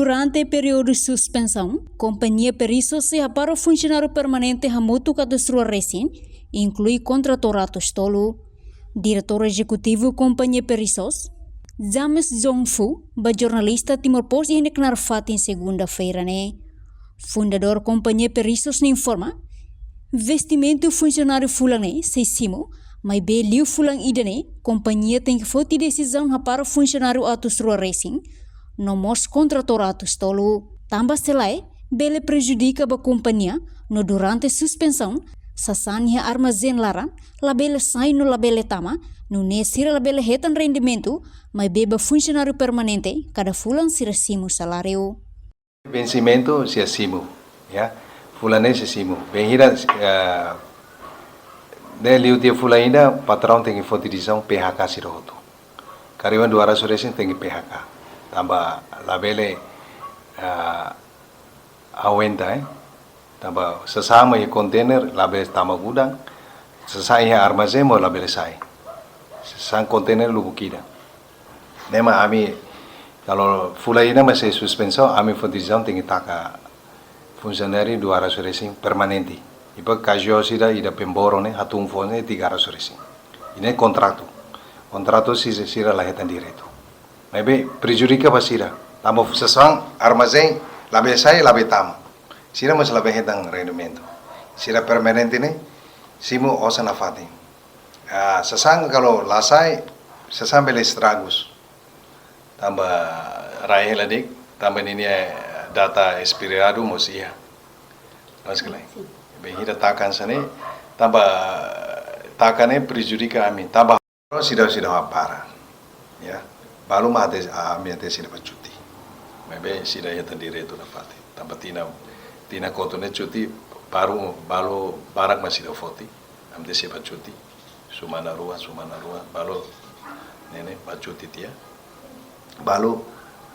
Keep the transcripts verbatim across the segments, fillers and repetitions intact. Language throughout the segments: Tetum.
Durante períodu suspensaun, Kompañia Perissos sei hapara funsionáriu permanente hamutuk atus rua resin, inklui kontrator atus tolu. Diretór Ezekutivu Kompañia Perissos, James Jong Fu, ba jornalista Timor Post iha nia knaar fatin segunda-feira ne'e. Fundadór Kompañia Perissos ne'e informa, investimentu funsionáriu fulan ne'e sei simu, maibé liu fulan ida ne'e, kompañia tenke foti desizaun hapara funsionáriu atus rua resin, no mós kontrator atus tolu. Tanba se lae, bele prejudika ba kompañia, no durante suspensaun, sasán iha armazén laran, labele sai no labele tama, nune'e sira labele hetan rendimentu, maibé ba funsionáriu permanente, kada fulan sira simu saláriu. Vensimentu sira simu, ya. Fulan ne'e sira simu. Bainhira, eh, ne'e liu tiha fulan ida, patraun tenke foti desizaun P H K sira hotu. Karyawan dua ratus resin tenke P H K. Tanba labele, eh, aguenta, eh. Tanba sasán mak iha konteiner, labele tama gudang. Sasán iha armazén mós labele sai. Sasán konteiner lubuk ida. Ne'e mak ami, kalau fulan ida mak sei suspensaun, ami foti desizaun tenke taka funsionáriu dua ratus resin permanente. Depois kazu sira ida pemboro ne'e, hatún foun ne'e tiga ratus resin. Ne'e kontratu. Kontratu si-, sira la hetan direitu. Maibé prejudika ba sira. Tanba sasán armazén, labele sai, labele tama. Sira mós labele hetan rendimentu. Sira permanente ne'e, simu osan nafatin. Ah, sasán kalau la sai, sasán bele estragus. Tanba rai hela de'it, tanba ninia data expirado mós iha. Loos ka lae? Sin. Bainhira taka hanesan ne'e, tanba taka ne'e prejudika ami. Tanba seidauk, seidauk hapara. Ya. Balu mak até, ami até seidauk bá cuti. Maibé seidauk hetan direitu nafatin. Tanba tinan, tinan kotuk ne'e cuti, balu, balu barak mak seidauk foti. Ami até seidauk bá cuti. Semana rua, semana rua, balu ne'e, ne'e, bá cuti tiha. Balu,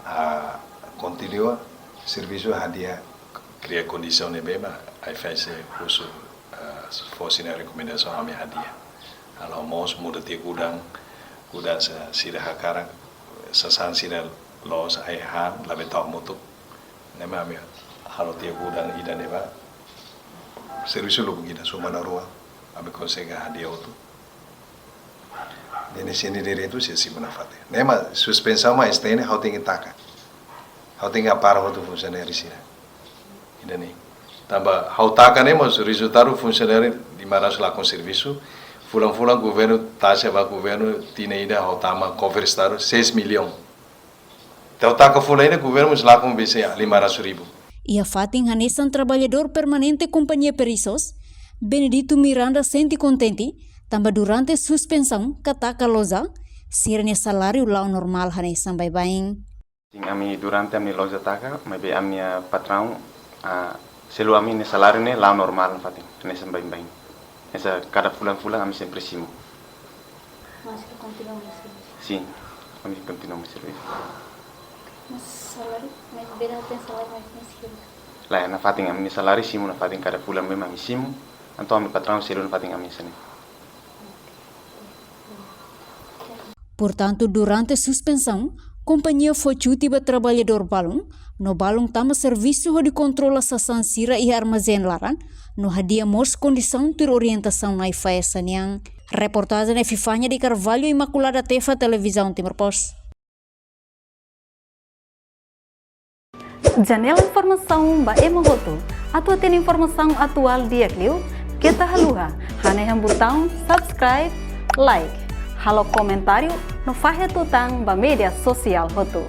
ah, kontinua servisu hadi'a, kria kondisaun ne'ebé mak AIFAESA husu, ah, fó sira-nia rekomendasaun, ami hadi'a. Halo mós muda tiha gudang, gudang sa-, sira hakarak, sasán sira loos, ai-han, labele tau hamutuk. Ne'e mak ami halo tiha gudang ida ne'ebá. Servisu lubuk ida, semana rua, ami konsege hadi'a hotu. Ne'e sira-nia direitu sira simu nafatin. Ne'e mak suspensaun mak S T N ha'u tenke taka. Ha'u tenke hapara hotu funsionáriu sira. Ida-ne'e. Tanba ha'u taka ne'e mós rezultadu funsionáriu lima ratus lakon servisu. Fulan-fulan governu taxa ba governu tinan ida ha'u tama kofre estadu seis milhões. Entaun taka fulan ida governu mós lakon bisi lima ratus ribu. Iha fatin hanesan traballadór permanente Kompañia Perissos, Benedito Miranda sente kontente, tanba durante suspensaun katak loja, sira-nia saláriu la'o normál hanesan baibain. Sin, ami durante ami loja taka, maibé ami-nia patraun, ah, selu ami-nia saláriu ne'e la'o normál fatin, hanesan baibain. Hanesan kada fulan-fulan ami sempre simu. Mas kontinua mai servisu? Sin, ami kontinua mai servisu. Mas saláriu, mas bele hatene saláriu mais, mais kilo? Lae, nafatin ami-nia saláriu simu nafatin kada fulan ami simu, entaun ami-nia patraun selu nafatin ami hanesan ne'e. Portantu, durante suspensaun, kompañia fó cuti ba traballadór balun, no balun tama servisu hodi kontrola sasán sira iha armazén laran, no hadi'a mós kondisaun tuir orientasaun AIFAESA nian. Reportajen Epifania de Carvalho, Imaculada Tefa, Televizaun Timor Post. Janela informasaun ba ema hotu. Atu hatene informasaun atuál di'ak liu, keta haluha hanehan butaun subscribe, like, halo komentáriu no fahe tutan ba média sosiál hotu.